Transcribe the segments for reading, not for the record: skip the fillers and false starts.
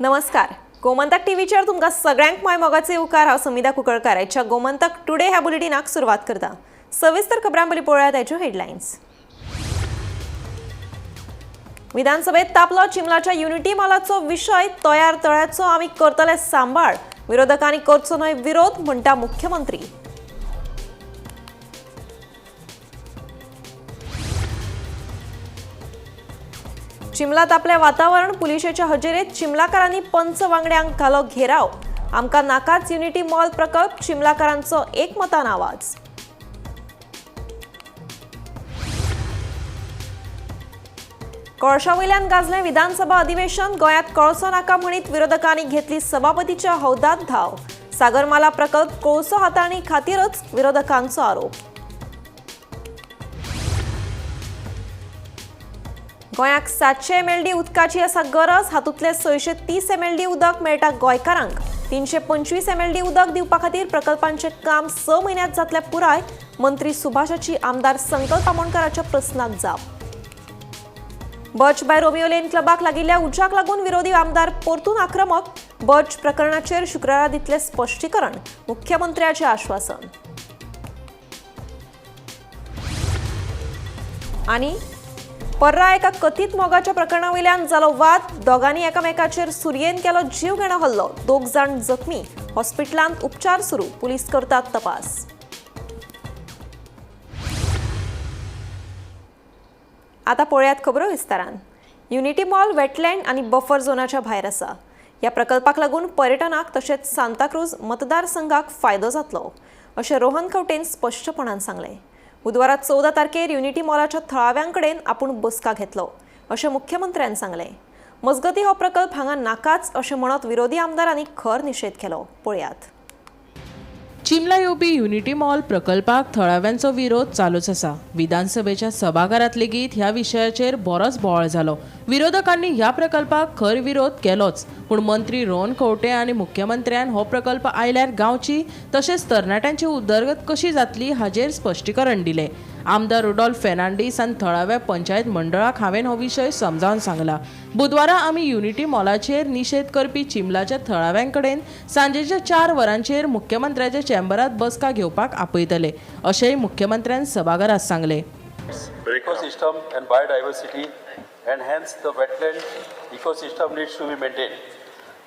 नमस्कार, गोमंतक टीव्हीचेर तुमकां सगळ्यांक माय मोगाचे उपकार. हांव समिधा कुंकळकार आयच्या गोमंतक टुडे ह्या बुलेटिनाक सुरवात करता. सविस्तर खबरां पयलीं पळोवया ताच्यो हेडलायन्स. विधानसभेत तापलो चिमलाच्या युनिटी मॉलाचो विशय. तयार तळ्याचो आमी करतले सांबाळ, विरोधकांनी करचो न्हय विरोध म्हणटा मुख्यमंत्री. चिमलात आपलें वातावरण. पुलिशेच्या हजेरेत चिमलाकारांनी पंच वांगड्यांक घालो घेराव. आमकां नाकाच युनिटी मॉल प्रकल्प, चिमलाकारांचो एकमतान आवाज. कळशा वयल्यान गाजलें विधानसभा अधिवेशन. गोंयांत कळसो नाका म्हणीत विरोधकांनी घेतली सभापतीच्या हौदात धाव. सागरमाला प्रकल्प कोळसो हाताळणी खातीरच विरोधकांचो आरोप. गोंयाक 700 एमएलडी उदकाची आसा गरज. हातूंतले 630 एमएलडी उदक मेळटा गोंयकारांक. 325 एमएलडी उदक दिवपा खातीर प्रकल्पांचें काम 6 म्हयन्यांत जातलें पुराय, मंत्री सुभाषाची आमदार संकल्प आमोणकराच्या प्रस्नाक जाप. बर्च बाय रोमियो लेन क्लबाक लागिल्ल्या उज्याक लागून विरोधी आमदार परतून आक्रमक. बर्च प्रकरणाचेर शुक्रारा दितले स्पश्टीकरण, मुख्यमंत्र्याचें आश्वासन. आनी पर्रा एका कथीत मोगाच्या प्रकरणावयल्यान जालो वाद. दोगांनी एकामेकाचेर सुरयेन केलो जीवघेणो हल्लो. दोग जाण जखमी, हॉस्पिटलांत उपचार सुरू, पुलीस करतात तपास. आता पळयात खबरो विस्तारान. युनिटी मॉल वेटलँड आनी बफर झोनाच्या भायर आसा. ह्या प्रकल्पाक लागून पर्यटनाक तशेंच सांताक्रूज मतदारसंघाक फायदो जातलो अशें रोहन खंवटेन स्पश्टपणान सांगलें. बुधवारा 14 तारखेर युनिटी मॉलाच्या थळाव्यां कडेन आपूण बसका घेतलो अशें मुख्यमंत्र्यान सांगलें. मजगतीं हो प्रकल्प हांगा नाकाच अशें म्हणत विरोधी आमदारांनी खर निशेध केलो. पळयात. चिमला येवपी युनिटी मॉल प्रकल्पाक थळाव्यांचो विरोध चालूच आसा. विधानसभेच्या सभाघरांत लेगीत ह्या विशयाचेर बरोच बोवाळ जालो. विरोधकांनी ह्या प्रकल्पाक खर विरोध केलोच, पूण मंत्री रोहन खंवटे आनी मुख्यमंत्र्यान हो प्रकल्प आयल्यार गांवची तशेंच तरणाट्यांची उदरगत कशी जातली हाजेर स्पश्टीकरण दिलें. आमदार रुडॉल्फ फेर्नांडीस आनी थळाव्या पंचायत मंडळाक हांवें हो विशय समजावन सांगला. बुधवारा आमी युनिटी मॉलाचेर निशेध करपी चिमलाच्या थळाव्यां कडेन सांजेच्या 4 वरांचेर मुख्यमंत्र्याच्या चेंबरात बसका घेवपाक आपयतले अशेंय मुख्यमंत्र्यान सभाघरात सांगलें. Ecosystem and biodiversity, and hence the wetland ecosystem needs to be maintained.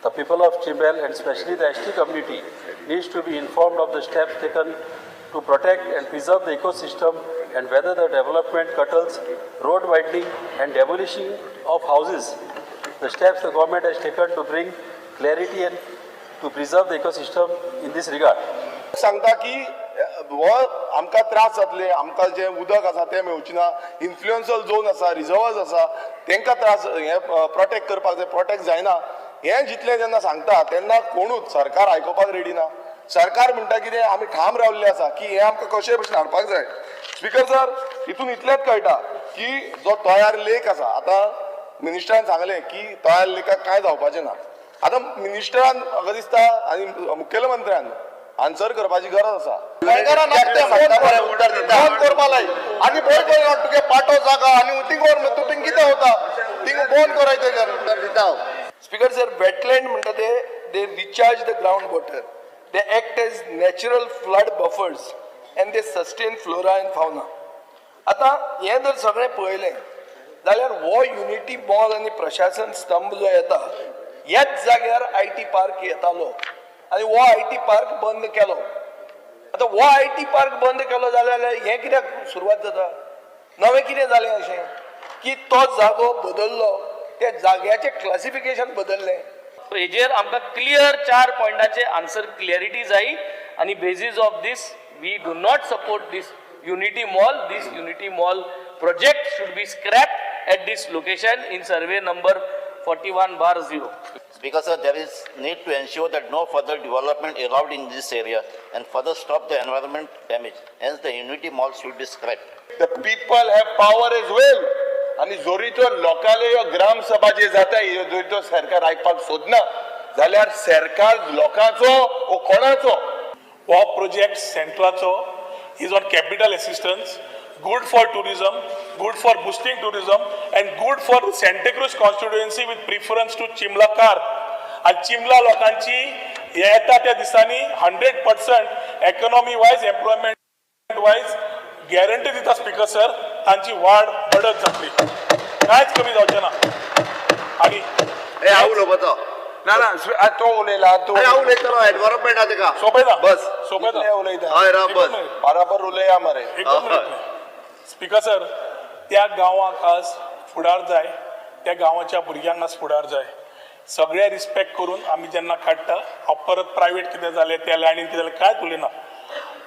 The people of Chimbel and especially the ST community needs to be informed of the steps taken to protect and preserve the ecosystem and whether the development curtails, road widening and demolishing of houses, the steps the government has taken to bring clarity and to preserve the ecosystem in this regard. सांगता की हो आमकां त्रास जातले, आमकां जें उदक आसा तें मेळचें ना, इन्फ्लुएन्शियल झोन आसा, रिजर्वर्स आसा, तेंकां त्रास, हें प्रोटेक्ट करपाक जाय, प्रोटेक्ट जायना. हें जितलें जेन्ना सांगता तेन्ना कोणूच सरकार आयकुपाक रेडी ना. सरकार म्हणटा कितें, आमी ठाम रावल्ले आसा की हें आमकां कशें भशेन हाडपाक जाय. स्पिकर सर, हितून इतलेंच कळटा की जो तयार लेक आसा, आतां मिनिस्टरान सांगलें की तयार लेकाक कांय जावपाचें ना. आतां मिनिस्टरान म्हाका दिसता आनी मुखेलमंत्र्यान आन्सर करपाची गरज आसा. फोन करपा लाय आनी बंद कर तुगे पाटो जागा आनी थिंग व्हर तूं, थिंग कितें वता, थिंग बंद करायचें दिता. स्पीकर सर, वेटलँड म्हणटा ते they recharge the ground water, they act as natural flood buffers and they sustain flora and fauna. आतां हें जर सगळें पळयलें जाल्यार हो युनिटी मॉल आनी प्रशासन स्तंभ जो येता, ह्याच जाग्यार I T park येतालो आनी हो I T park बंद केलो. आतां हो I T park बंद केलो जाल्यार हें कित्याक सुरवात जाता? नवें कितें जालें अशें की तो जागो बदललो, त्या जाग्याचें क्लासिफिकेशन बदललें? सो हेजेर आमकां क्लियर 4 पॉयंटाचे आन्सर क्लियरिटी जाय आनी basis of this we do not support this Unity Mall. This Unity Mall project should be scrap at this location in survey number 41/0. Speaker sir, there is need to ensure that no further development allowed in this area and further stop the environment damage. Hence, the Unity Mall should be scrapped. The people have power as well. आनी जोरी तो लोकांले ह्यो ग्रामसभा जे जाता, ह्यो जरी तो सरकार आयकपाक सोदना जाल्यार सरकार लोकांचो वो कोणाचो? हो project सेंट्राचो is on capital assistance, good for tourism, good for boosting tourism and good for Santacruz constituency with preference to Chimla Carp. आनी चिमला लोकांची येता त्या दिसांनी 100% economy wise, employment wise guarantee दिता स्पीकर सर, तांची वाड बडत जातली, कांयच कमी जावचें ना. आनी हांव उलोवपाचो ना ना, तो उलयला, तूं अरे हांव उलयतलो एनवायरमेंटा तेका सोंपयता बस सोंपयता कितले उलयता? हय राव बस बराबर उलया मरे. एकदम. स्पीकर सर, त्या गांवाक आज फुडार जाय, त्या गांवाच्या भुरग्यांक आज फुडार जाय. सगळे रिस्पेक्ट करून आमी जेन्ना काडटा, हांव परत प्रायवेट कितें जालें त्या लायनीन कितें जालें कांयच उलयना.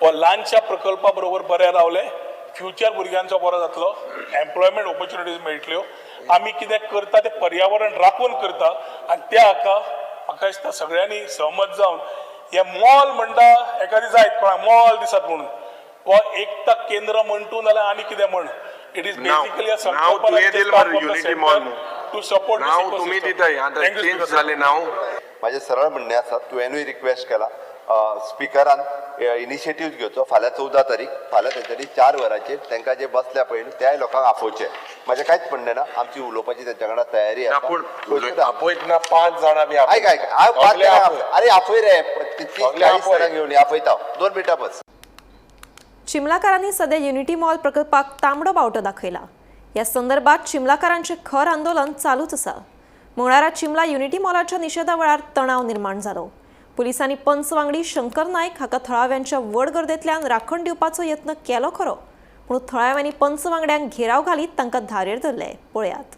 हो ल्हानशा प्रकल्पा बरोबर बरें रावलें, फ्युचर भुरग्यांचो बरो जातलो, एम्प्लॉयमेंट ऑपॉर्च्युनिटीज मेळटल्यो. आमी कितें करता तें पर्यावरण राखून करता आनी त्या हाका म्हाका दिसता सगळ्यांनी सहमत जावन हे मॉल म्हणटा एखादी जायत कोणाक मॉल दिसत म्हणून, हो एकता केंद्र म्हण तूं नाल्यार आनी कितें म्हण, it is basically a नाव तुवें दिलें मरे युनिटी मॉल म्हणून. To support. नाव तुमी दिताय आतां चेंज जालें नाव. म्हाजें सरळ म्हणणें आसा, तुवेंनूय रिक्वेस्ट केला, स्पिकरान इनिशिएटीव घेवचो. फाल्यां 14 तारीख, फाल्यां तेंच्यांनी 4 वरांचेर तांकां जे बसल्या पळय न्हू त्याय लोकांक आफोवचें. म्हाजें कांयच म्हणणें ना, आमची उलोवपाची तेंच्या कडेन तयारी ना आसा. पूण आपयतना 5 जाणां बी आयक आयक, हांव 5 सगळे जाणां आपय. अरे आपय रे, 30 सगळे 40 आपय. जाणांक घेवन आपयता हांव. 2 मिनटां बस. चिमलाकारांनी सध्या युनिटी मॉल प्रकल्पाक तांबडो बावटो दाखयला. ह्या संदर्भात चिमलाकारांचें खर आंदोलन चालूच आसा. मंगळारा चिमला युनिटी मॉलाच्या निशेधा वेळार तणाव निर्माण जालो. पुलिसांनी पंच वांगडी शंकर नायक हाका थळाव्यांच्या व्हड गर्देंतल्यान राखण दिवपाचो यत्न केलो खरो, पूण थळाव्यांनी पंच वांगड्यांक घेराव घालीत तांकां धारेर धरले. पळयात.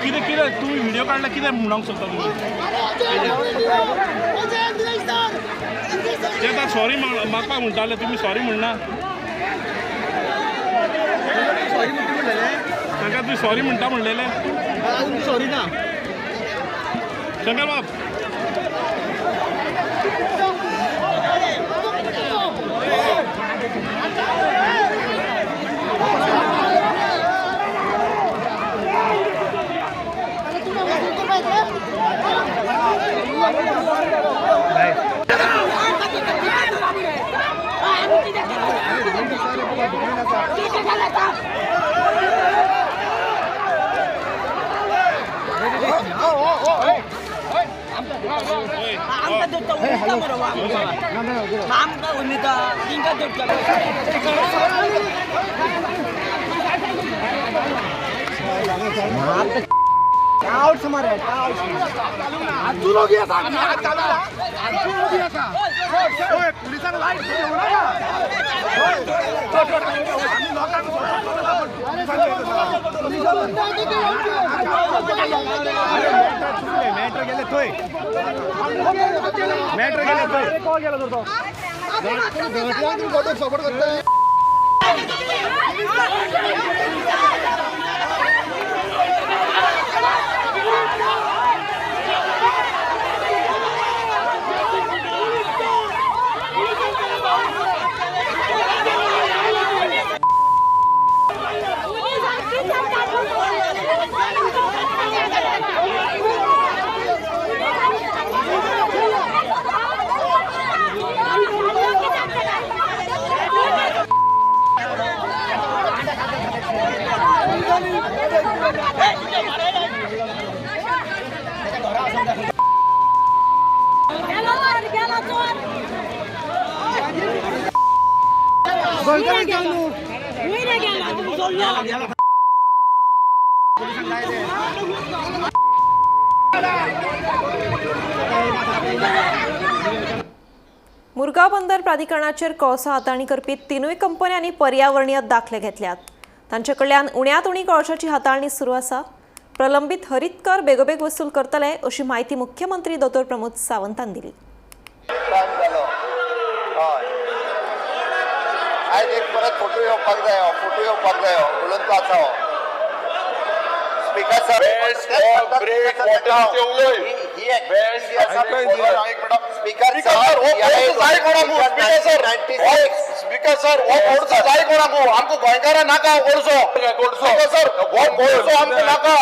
कितें कितें तुमी व्हिडियो काडला, कितें म्हणूंक सोदता तुमी? ते आतां सॉरी मागपाक म्हणटाले, तुमी सॉरी म्हणना तांकां? तुमी सॉरी म्हणटा म्हणलेले? सॉरी ना शंकर बाब. सपोर्ट करता. मुरगांव बंदर प्राधिकरणाचेर कोळसो हाताळणी करपी तिनूय कंपन्यांनी पर्यावरणीय दाखले घेतल्यात. तांचे कडल्यान उण्यांत उणी कोळशाची हाताळणी सुरू आसा. प्रलंबीत हरीत कर बेगोबेग वसूल करतले अशी म्हायती मुख्यमंत्री दोतोर प्रमोद सावंतान दिली. आयज एक परत फोटो येवपाक जायो, फोटो येवपाक जायो म्हणून तो आसा. Speaker sir, speaker sir, speaker sir, हो कोळसो जाय कोणाकू? आमकां गोंयकारां नाका कोळसो. स्पीकर सर, हो कोळसो आमकां नाका.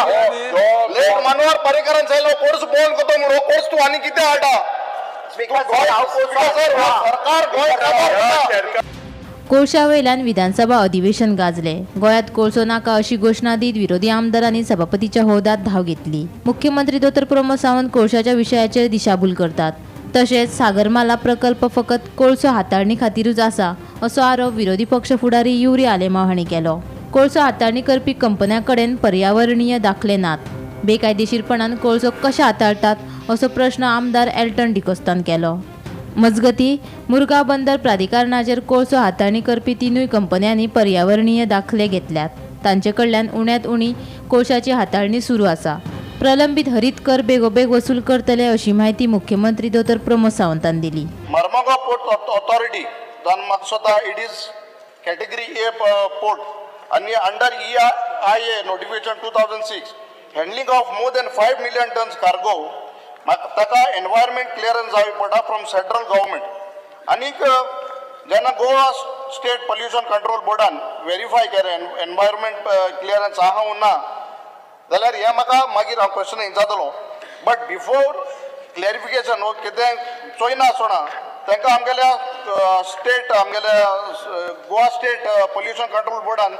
लेट मनोहर पर्रीकरान सांगलो कोळसो बंद करता म्हूण, हो कोळसो तूं आनी कितें हाडटा? स्पीकर सर, सरकार गोंय काबार. कोळशा वयल्यान विधानसभा अधिवेशन गाजले. गोंयांत कोळसो नाका अशी घोशणा दीत विरोधी आमदारांनी सभापतीच्या होदात धांव घेतली. मुख्यमंत्री दोतोर प्रमोद सावंत कोळशाच्या विशयाचेर दिशाभूल करतात. तशेंच सागरमाला प्रकल्प फकत कोळसो हाताळणी खातीरूच आसा असो आरोप विरोधी पक्ष फुडारी युरी आलेमाव हांणी केलो. कोळसो हाताळणी करपी कंपन्यां कडेन पर्यावरणीय दाखले नात. बेकायदेशीरपणान कोळसो कशे हाताळटात असो प्रश्न आमदार एल्टन डिकोस्तान केलो. मजगती मुरगांव बंदर प्राधिकरणाचेर कोळसो हाताळणी करपी तिनूय कंपन्यांनी पर्यावरणीय दाखले घेतल्यात. तांचे कडल्यान उण्यांत उणी कोळशाची हाताळणी सुरू आसा. प्रलंबीत हरीत कर बेगोबेग वसूल करतले अशी म्हायती मुख्यमंत्री दोतोर प्रमोद सावंतान दिली. मर्मगांव पोर्ट ऑथॉरिटी जावन म्हाका दिसता it is category A port आनी under EIA notification 2006 handling of more than 5 million tons cargo म्हाका ताका एनवायरमेंट क्लियरन्स जाय पडटा फ्रॉम सेंट्रल गव्हर्मेंट. आनीक जेन्ना गोवा स्टेट पोल्युशन कंट्रोल बोर्डान वेरीफाय केलें एनवायरमेंट क्लियरन्स आहा ना जाल्यार हें म्हाका मागीर हांव क्वेश्चन विचारतलो. बट बिफोर क्लॅरिफिकेशन वो कितें चोयना आसतना तांकां आमगेल्या स्टेट आमगेल्या गोवा स्टेट पोल्युशन कंट्रोल बोर्डान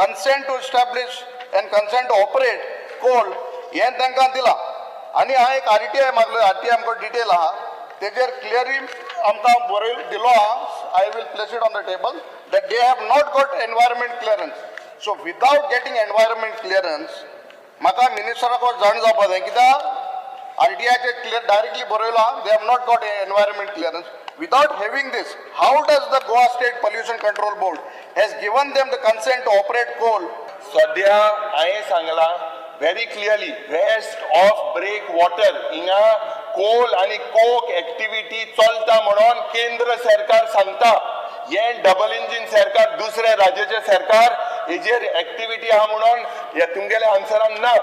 consent to establish and consent to operate coal हें तांकां दिलां. आनी हांवें एक आरटीआय मागलो, आरटीआय आमकां डिटेल आहा तेजेर क्लियरली आमकां बरयल दिलो आहा. I will place it on the table that they have not got environment clearance. So without getting environment clearance म्हाका मिनिस्टराक जाण जावपा जाय कित्याक आरटीआयचेर क्लियर डायरेक्टली बरयलां they have not got environment clearance. Without having this, how does the Goa State Pollution Control Board has given them the consent to operate coal? सद्या हांवें सांगलां very clearly, west of break water हिंगा कोल आनी Coke activity चलता म्हणून केंद्र सरकार सांगता. हें डबल इंजीन सरकार दुसऱ्या राज्याचें सरकार हेजेर एक्टिविटी आहा म्हणून हे तुमगेल्या आन्सरान ना.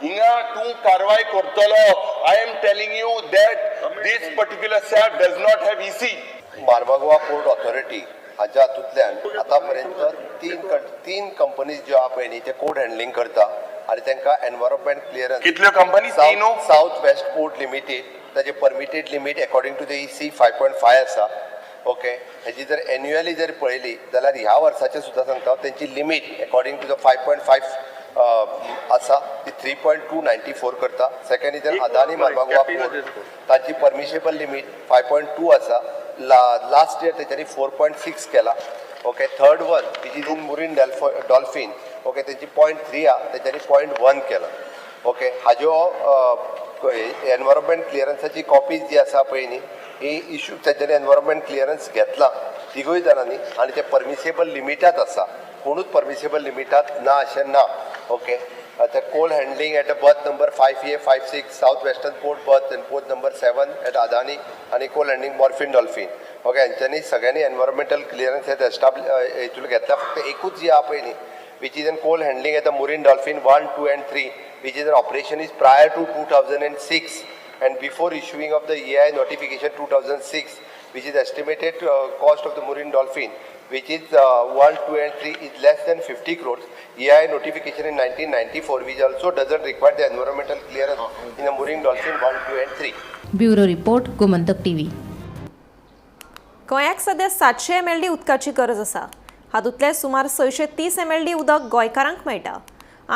हिंगा तूं कारवाय करतलो. I am telling you that this particular SAB does not have EC. Marmagao port authority हाच्या हातूंतल्यान आतां पर्यंत तीन कंपनीज ज्यो आहा पळय न्ही ते कोड हँडलिंग करता आनी तांकां एनवायरमेंट क्लियरन्स. कितल्यो कंपनी? तीनू. सावथ वेस्ट पोर्ट लिमिटेड ताजे permitted limit according to the EC 5.5 आसा. ओके, हेजी जर एन्युअली जर पळयली जाल्यार ह्या वर्साचें सुद्दां सांगता तेंची limit according to the 5.5 आसा ती 3.294 करता. Second is Adani Marmagao port तांची परमिशेबल लिमीट 5.2 आसा. लास्ट इयर तेच्यांनी 4.6 केला. Okay, third one which is in Mooring Dolphin, okay, तेंची 0.3 आहा तेच्यांनी 0.1 केला. ओके, हाज्यो एनवायरमेंट क्लियरन्साची कॉपीज जी आसा पळय न्ही ही इशू तेंच्यांनी एनवायरमेंट क्लियरन्स घेतला तिगूय जाणांनी आनी ते परमिसेबल लिमिटात आसा. कोणूच परमिसेबल लिमिटात ना अशें ना. ओके, आतां coal handling at a berth number 5A 5 6 South Western Port berth and port number 7 at Adani आनी कोल हँडलिंग मॉर्फिन डॉल्फीन. ओके, हेंच्यांनी सगळ्यांनी एनवायरमेंटल क्लियरन्स हे एस्टाब्ल हितून घेतला. फक्त एकूच जी आहा पळय न्ही which is an coal handling at the Mooring Dolphin 1, 2 and 3, which is an operation is prior to 2006 and before issuing of the EI notification 2006, which is estimated cost of the Mooring Dolphin, which is 1, 2 and 3 is less than 50 crores. EI notification in 1994, which also doesn't require the environmental clearance in the Mooring Dolphin 1, 2 and 3. Bureau report, Gomantak TV. गोंयाक सध्या 700 MLD उदकाची गरज आसा. हातूंतले सुमार 630 MLD उदक गोंयकारांक मेळटा.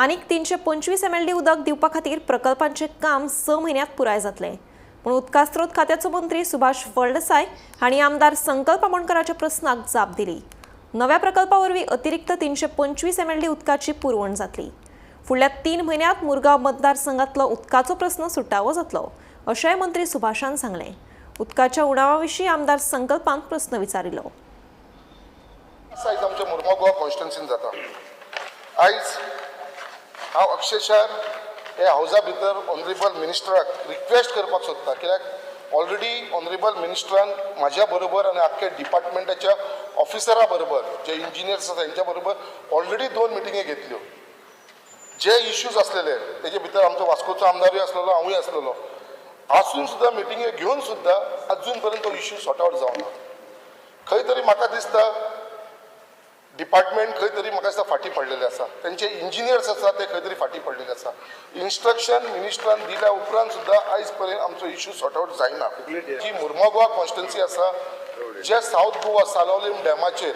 आनीक 325 MLD उदक दिवपा खातीर प्रकल्पांचें काम 6 म्हयन्यांत पुराय जातलें. पूण उदका स्रोत खात्याचो मंत्री सुभाष फळदेसाय हांणी आमदार संकल्प आमोणकराच्या प्रस्नाक जाप दिली. नव्या प्रकल्पा वरवीं अतिरिक्त 325 MLD उदकाची पुरवण जातली. फुडल्या 3 म्हयन्यांत मुरगांव मतदारसंघातलो उदकाचो प्रस्न सुटावो जातलो अशेंय मंत्री सुभाषान सांगलें. उदकाच्या उणावा विशीं आमदार संकल्पान प्रस्न विचारिल्लो. आयज आमच्या मुरगांव गोवा कॉन्स्टिट्युन्सीन जाता. आयज हांव अक्षरशः हे हावजा भितर ऑनरेबल मिनिस्टराक रिक्वेस्ट करपाक सोदता, कित्याक ऑलरेडी ऑनरेबल मिनिस्टरान म्हाज्या बरोबर आनी आख्खे डिपार्टमेंटाच्या ऑफिसरा बरोबर जे इंजिनियर्स आसा तेंच्या बरोबर ऑलरेडी 2 मिटिंगे घेतल्यो. जे इश्यूज आसलेले तेजे भितर आमचो वास्कोचो आमदारूय आसलेलो, हांवूय आसलेलो, आसून सुद्दां मिटिंगे घेवन सुद्दां अजून पर्यंत तो इश्यू सॉर्ट आवट जावना. खंय तरी म्हाका दिसता डिपार्टमेंट खंय तरी म्हाका दिसता फाटीं पडलेले आसा, तेंचे इंजिनियर्स आसा ते खंय तरी फाटीं पडलेले आसा. इन्स्ट्रक्शन मिनिस्टरान दिल्या उपरांत सुद्दां आयज पर्यंत आमचो इश्यू सॉर्ट आवट जायना. जी मुरगांव गोवा कॉन्स्टिट्युन्सी आसा, जे सावथ गोवा सालोलिम डॅमाचेर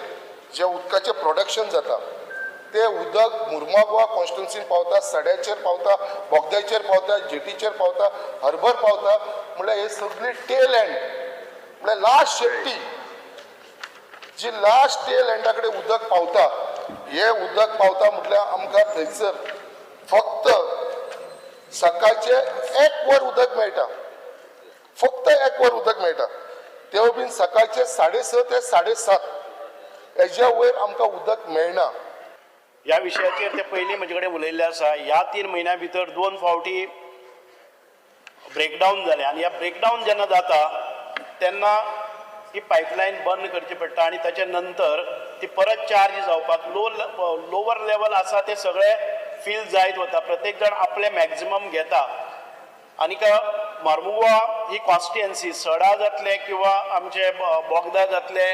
जे उदकाचें प्रोडक्शन जाता ते उदक मुरगांव गोवा कॉन्स्टिट्युन्सीन पावता, सड्याचेर पावता, बोगद्याचेर पावता, जेटीचेर पावता, हर्बर पावता. म्हणल्यार हे सगळी टेल एंड म्हणल्यार लास्ट शेपटी जी लास्ट टेल एंडा कडेन उदक पावता, हे उदक पावता म्हटल्यार आमकां थंयसर फक्त सकाळचें 1 वर उदक मेळटा, फक्त 1 वर उदक मेळटा, तेवूय बीन सकाळचे 6:30 ते 7:30 हेज्या वयर आमकां उदक मेळना. ह्या विशयाचेर ते पयलीं म्हजे कडेन उलयल्ले आसा. ह्या 3 म्हयन्या भितर 2 फावटी ब्रेकडावन जालें आनी ह्या ब्रेकडावन जेन्ना जाता तेन्ना ही पायपलायन बंद करची पडटा आनी ताच्या नंतर ती परत चार्ज जावपाक लोवर लेवल आसा ते सगळे फील जायत वता. प्रत्येक जाण आपले मॅक्झिमम घेता आनीक मार्मुगोवा ही कॉन्स्टिट्युएन्सी सडा जातले किंवा आमचे बोगदा जातले,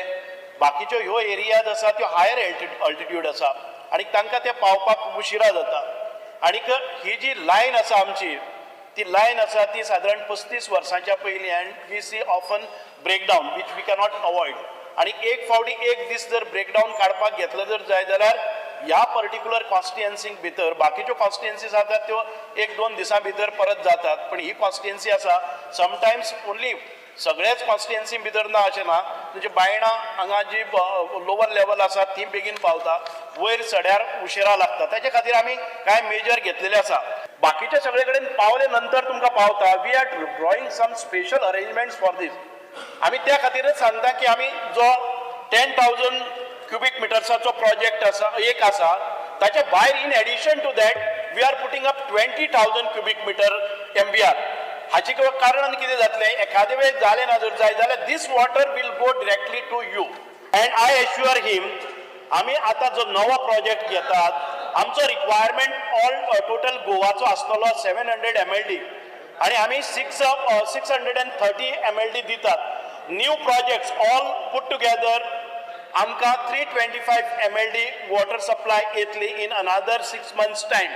बाकीच्यो ह्यो एरियाज आसा त्यो हायर अल्टिट्यूड आसा आनी तांकां ते पावपाक उशिरा जाता. आनीक ही जी लायन आसा आमची ती लायन आसा ती सादारण 35 वर्सांच्या पयलीं and we see often breakdown which we cannot avoid. आनी एक फावटी एक दीस जर ब्रेकडावन काडपाक घेतलो जर जाय जाल्यार ह्या पर्टिक्युलर कॉन्स्टिट्युएन्सीक भितर बाकीच्यो कॉन्स्टिट्युएन्सीज आसात त्यो 1-2 दिसां भितर परत जातात, पण ही कॉन्स्टिट्युएन्सी आसा समटायम्स ओन्ली सगळ्याच कॉन्स्टिट्युएन्सी भितर ना अशें ना. म्हणजे बायणा हांगा जी लोवर लेवल आसा ती बेगीन पावता, वयर सड्यार उशिरा लागता. ताचे खातीर आमी कांय मेजर घेतलेले आसा. बाकीचे सगळे कडेन पावले नंतर तुमकां पावता. We are drawing some special arrangements for this. आमी त्या खातीरच सांगता की आमी जो 10,000 क्युबीक मिटर्साचो प्रोजेक्ट आसा एक आसा ताच्या भायर in addition to that we are putting up 20,000 cubic metre MBR. हाचे कारण कितें जातलें, एखादे वेळ जालें ना जर जाय जाल्यार this water will go directly to you. And I assure him आमी आतां जो नवो प्रोजेक्ट घेतात आमचो रिक्वायरमेंट ऑल टोटल गोवाचो आसतलो 700 MLD आनी आमी 630 MLD दितात. New projects all put together आमकां 325 MLD water supply येतली इन अनादर 6 months time.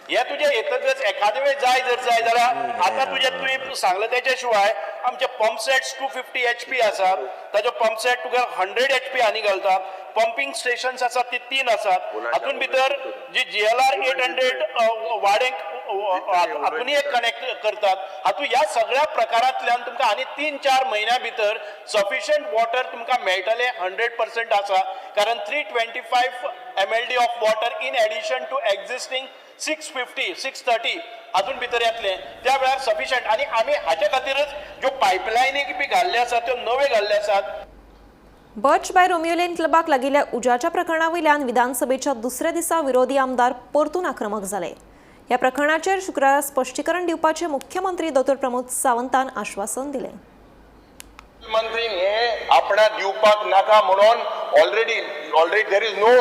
हे तुजें येतकच एखादे वेळ जाय जर जाय जाल्यार आतां तुजें तुवें सांगलें तेच्या शिवाय आमचे पंप सेट्स 250 HP आसात, ताजो पंप सेट तुका 100 HP आनी घालता. पंपींग स्टेशन्स आसात ती 3 आसात. हातून भितर जी GLR 800 वाडेंक हातून एक कनेक्ट करतात. हातून ह्या सगळ्या प्रकारांतल्यान तुमकां आनी 3-4 म्हयन्या भितर सफिशियंट वॉटर तुमकां मेळटलें 100% आसा. कारण 325 MLD of water in addition to existing 650, 630 हातून भितर येतलें त्या वेळार सफिशियंट. आनी आमी हाचे खातीरच ज्यो पायपलायनी बी घाल्ले आसात त्यो नव्यो घाल्ले आसात. बर्च बाय रोमियो लेन क्लबाक लागिल्ल्या उज्याच्या प्रकरणा वयल्यान विधानसभेच्या दुसऱ्या दिसा विरोधी आमदार परतून आक्रमक जाले. ह्या प्रकरणाचेर शुक्रारा स्पश्टीकरण दिवपाचें मुख्यमंत्री दोतोर प्रमोद सावंतान आश्वासन दिलें. मंत्री हे आपणा दिवपाक नाका म्हणून already there is no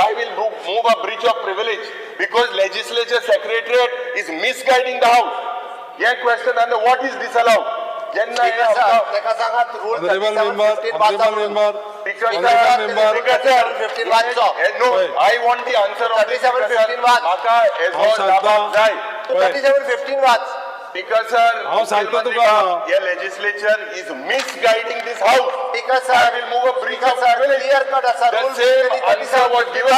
I will move a breach of privilege because legislature secretariat is misguiding the house. हे क्वेश्चन आनी what is disallowed जेन्ना ताका सांगात rule no I want the answer of 3715 वाच. म्हाका जाय 3715 वाच. Speaker sir, हांव सांगता तुका. हे legislature is misguiding this house. Speaker sir, I will move a breach of privilege. Clear cut आसा. The same answer was given.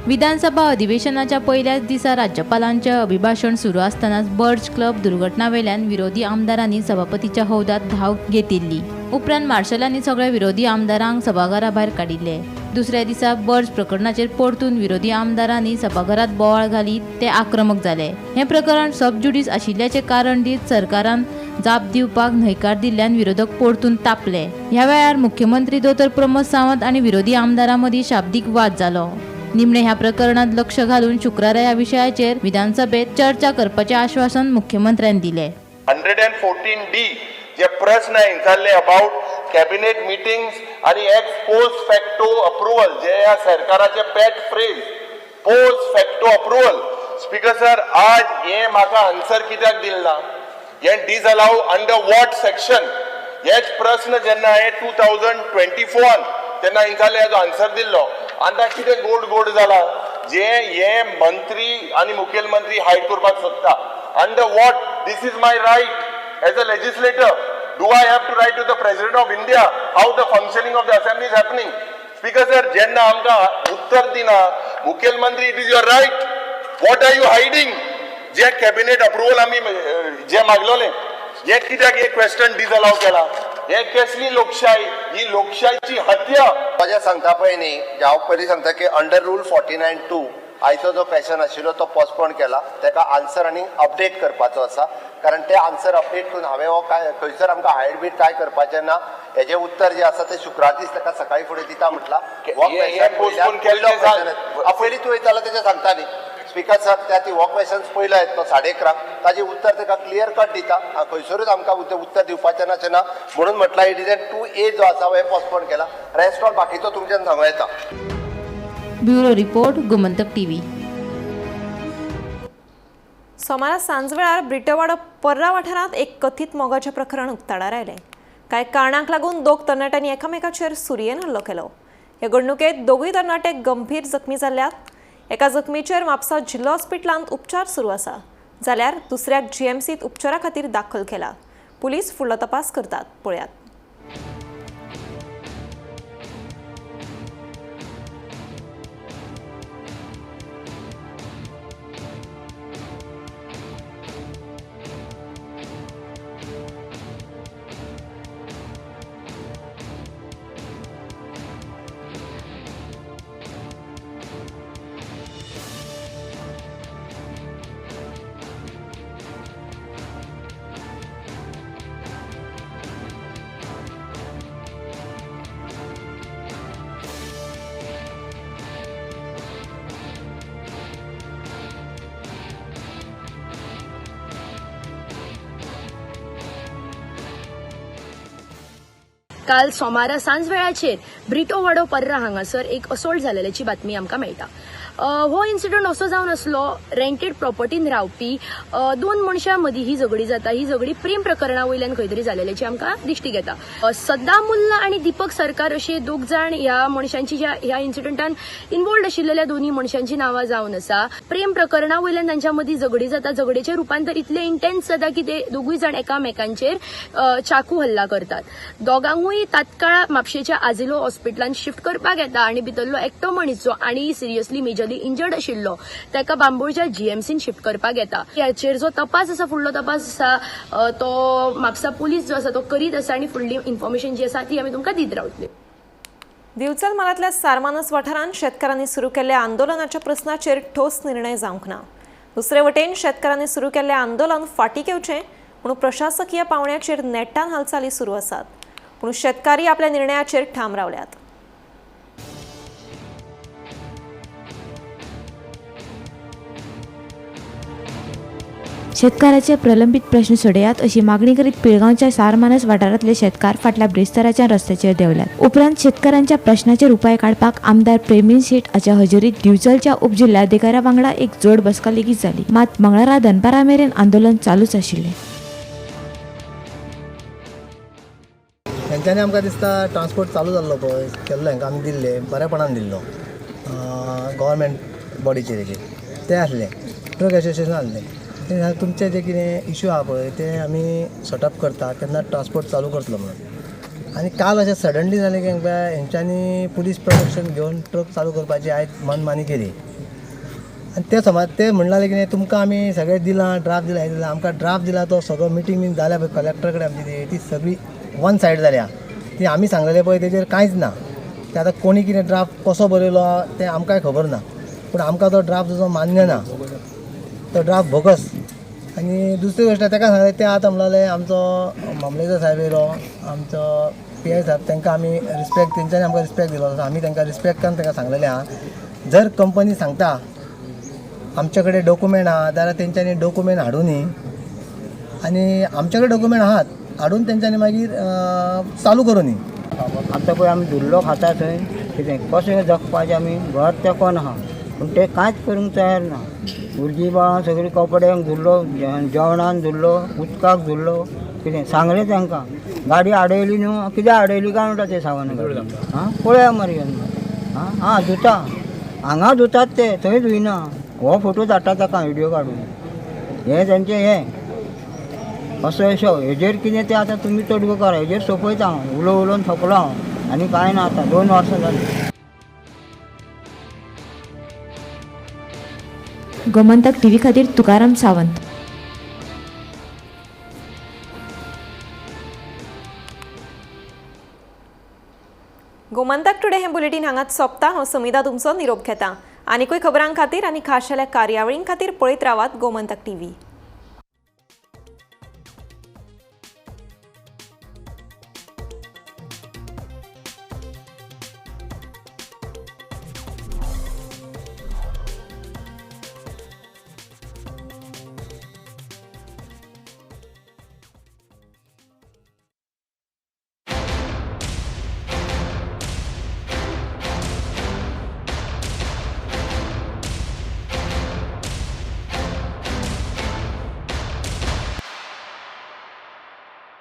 विधानसभा अधिवेशनाच्या पयल्याच दिसा राज्यपालांचें अभिभाशण सुरू आसतनाच बर्च क्लब दुर्घटना वेल्यान विरोधी आमदारांनी सभापतीच्या हौदात धाव घेतिल्ली. उपरांत मार्शलांनी सगळ्या विरोधी आमदारांक सभाघरा भायर काडिल्ले. दुसऱ्या दिसा बर्ज प्रकरणाचेर परतून विरोधी आमदारांनी सभाघरांत बोवाळ घालीत ते आक्रमक जाले. हें प्रकरण सब ज्युडीस आशिल्ल्याचें कारण दीत सरकारान जाप दिवपाक न्हयकार दिल्ल्यान विरोधक परतून तापले. ह्या वेळार मुख्यमंत्री दोतोर प्रमोद सावंत आनी विरोधी आमदारां मदीं शाब्दीक वाद जालो. निमणे ह्या प्रकरणात लक्ष घालून शुक्रारा ह्या विशयाचेर विधानसभेत चर्चा करपाचें आश्वासन मुख्यमंत्र्यान दिलें. 114D जे प्रश्न विचारले अबाउट कॅबिनेट मिटिंग्स आनी एक्स पोस्ट फॅक्टो अप्रुवल, जे ह्या सरकाराचे pet phrase post facto approval. Speaker sir, आज हे म्हाका आन्सर कित्याक दिलें ना? हे डिसअलाव अंडर what section? हेच प्रश्न जेन्ना हांवें 2024 तेन्ना विचारले, हेजो आन्सर दिल्लो. आतां कितें गोड गोड जाला जे हे मंत्री आनी मुखेलमंत्री हायड करपाक सोदता? Under what? This is my right as a legislator. Do I have to write to the President of India how the functioning of the assembly is happening? Speaker sir, जेन्ना आमकां उत्तर दिना मुखेलमंत्री, it is your right. What are you hiding? J cabinet approval आमी जे मागलोले, हे कित्याक हे question डिसअलाव केला? हे कसली लोकशाही? ही लोकशाहीची हत्या. म्हजें सांगता पळय न्ही, हांव पयलीं सांगता की अंडर रूल 49(2) आयचो जो क्वेश्चन आशिल्लो तो पोस्टपोन केला. ताका आन्सर आनी अपडेट करपाचो आसा, कारण ते आन्सर अपडेट करून हांवें हो काय खंयसर आमकां हायड बीड काय करपाचें ना, हेजें उत्तर जें आसा तें शुक्रार दीस ताका सकाळीं फुडें दिता म्हटलां. पयलीं तूं वयतालो तेजें सांगता न्ही स्पीकर सर, त्या ती हो क्वेश्चन पयलो येतलो 11:30, ताजें उत्तर ताका क्लियर कट दिता. खंयसरूच आमकां उत्तर दिवपाचें ना ना म्हणून म्हटलां it is 2A जो आसा हे पोस्टपोन केला. रेस्ट ऑल बाकीचो तुमच्यान सांगूं येता. Bureau report, Gomantak TV. सोमारा सांजवेळार ब्रिटवाडो पर्रा वाठारांत एक कथीत मोगाचें प्रकरण उक्ताडार आयलें. कांय कारणांक लागून दोग तरणाट्यांनी एकामेकाचेर सुरयेन हल्लो केलो. हे घडणुकेंत दोगूय तरणाटे गंभीर जखमी जाल्यात. एका जखमीचेर म्हापसा जिल्लो हॉस्पिटलांत उपचार सुरू आसा, जाल्यार दुसऱ्याक जीएमसीत उपचारा खातीर दाखल केला. पुलीस फुडलो तपास करतात. पळयात. काल सोमारा सांजवेळाचेर ब्रिटोवाडो पर्रा हांगासर एक असोल्ट जाल्ल्याची बातमी आमकां मेळटा. हो इन्सिडंट असो जावन आसलो, रेंटेड प्रॉपर्टीन रावपी दोन मनशां मदीं ही झगडी जाता. ही झगडी प्रेम प्रकरणा वयल्यान खंय तरी जाल्ल्याची आमकां दिश्टीक येता. सद्दाम मुल्ला आनी दीपक सरकार अशे दोग जाण ह्या मनशांची ह्या इन्सिडंटान इन्वॉल्ड आशिल्ल्या दोनूय मनशांची नांवां जावन आसा. प्रेम प्रकरणा वयल्यान तांच्या मदीं झगडी जाता. झगडेचें रुपांतर इतलें इंटेन्स जाता की ते दोगूय जाण एकामेकांचेर चाकू हल्ला करतात. दोगांकूय तात्काळ म्हापशेच्या आजिलो हॉस्पिटलान शिफ्ट करपाक येता आनी भितरलो एकटो मनीस जो आनी सिरियसली मेजरली इंजर्ड आशिल्लो ताका बांबोळच्या जीएमसीन शिफ्ट करपाक येता. हाचेर जो तपास आसा, फुडलो तपास आसा तो म्हापसा पुलीस जो आसा तो करीत आसा आनी फुडली इन्फॉर्मेशन जी आसा ती आमी तुमकां दीत रावतले. दिवचल म्हालांतल्या सारमानस वाठारांत शेतकारांनी सुरू केल्ल्या आंदोलनाच्या प्रस्नाचेर ठोस निर्णय जावंक ना. दुसरे वटेन शेतकारांनी सुरू केल्लें आंदोलन फाटीं घेवचें म्हणून प्रशासकीय पावंड्याचेर नेटान हालचाली सुरू आसात, पूण शेतकारी आपल्या निर्णयाचेर ठाम रावल्यात. शेतकाराचे प्रलंबीत प्रश्न सोडयात अशी मागणी करीत पिळगांवच्या सारमानस वाठारांतले शेतकार फाटल्या ब्रेस्ताराच्या रस्त्याचेर देंवल्यात. उपरांत शेतकारांच्या प्रश्नाचेर उपाय काडपाक आमदार प्रेमील शेट हाच्या हजेरीत दिवचलच्या उपजिल्हाधिकाऱ्या वांगडा एक जोड बसका लेगीत जाली. मात मंगळारा दनपारा मेरेन आंदोलन चालूच आशिल्लें. तेंच्यांनी आमकां दिसता ट्रान्सपोर्ट चालू जाल्लो पळय केल्लो, हांकां आमी दिल्ले बरेपणान दिल्लो गव्हर्मेंट बॉडीचेर तेजेर तें आसलें, ट्रक एसोसिएशन आसलें. तुमचे जे कितें इशू आहा पळय ते आमी सॉर्ट अप करता तेन्ना ट्रान्सपोर्ट चालू करतलो म्हणून. आनी काल अशें सडनली जालें की हेंच्यांनी पुलीस प्रोटेक्शन घेवन ट्रक चालू करपाची आयज मनमानी केली. आनी ते समज ते म्हणलाले की तुमकां आमी सगळें दिलां, ड्राफ्ट दिला, हें दिलां, आमकां ड्राफ्ट दिला तो सगळो मिटींग बीन जाल्या पळय कलेक्टर कडेन आमची ती सगळी वन सायड जाल्या. ती आमी सांगलेले पळय तेजेर कांयच ना. ते आतां कोणी कितें ड्राफ्ट कसो बरयलो तें आमकांय खबर ना, पूण आमकां तो ड्राफ्ट जसो मान्य ना, तो ड्राफ्ट बोगस. आनी दुसरी गोश्ट ताका सांगलें ते आतां म्हणलें आमचो मामलेदार साहेब येयलो, आमचो पी I साहेब, तांकां आमी रिस्पेक्ट, तेंच्यांनी आमकां रिस्पेक्ट दिलो, आमी तांकां रिस्पेक्ट करून तांकां सांगलेलें आहा जर कंपनी सांगता आमचे कडेन डॉक्युमेंट आहा जाल्यार तेंच्यांनी डॉक्युमेंट हाडुनी आनी आमचे कडेन डॉक्युमेंट आहात हाडून तेंच्यांनी मागीर चालू करुनी. आतां पळय आमी धुल्लो खाता थंय कितें कशें जगपाचें, आमी घर तेंकोन आहा पूण ते कांयच करूंक तयार ना. भुरगीं बाळां सगळीं कपड्यांक धुल्लो, जेवणान धुल्लो, उदकाक धुल्लो, कितें सांगलें तांकां. गाडी आडयली न्हू, कित्याक आडयली काय म्हणटा ते सावन आं पळया मरे आं आं धुता हांगा धुतात ते थंय धुयना. हो फोटो धाडटा ताका व्हिडियो काडून, हें तेंचें हें असो असो हेजेर कितें तें आतां तुमी तोडगो करा. हेजेर सोंपयता हांव, उलोवन उलोवन थकलो हांव आनी कांय ना. आतां 2 वर्सां जालीं. गोमंतक टीव्ही खातीर तुकाराम सावंत. गोमंतक टुडे हें बुलेटीन हांगाच सोंपता. हांव समिता तुमचो निरोप घेता. आनीकूय खबरां खातीर आनी खाशेल्या कार्यावळीं खातीर पळयत रावात गोमंतक टीव्ही.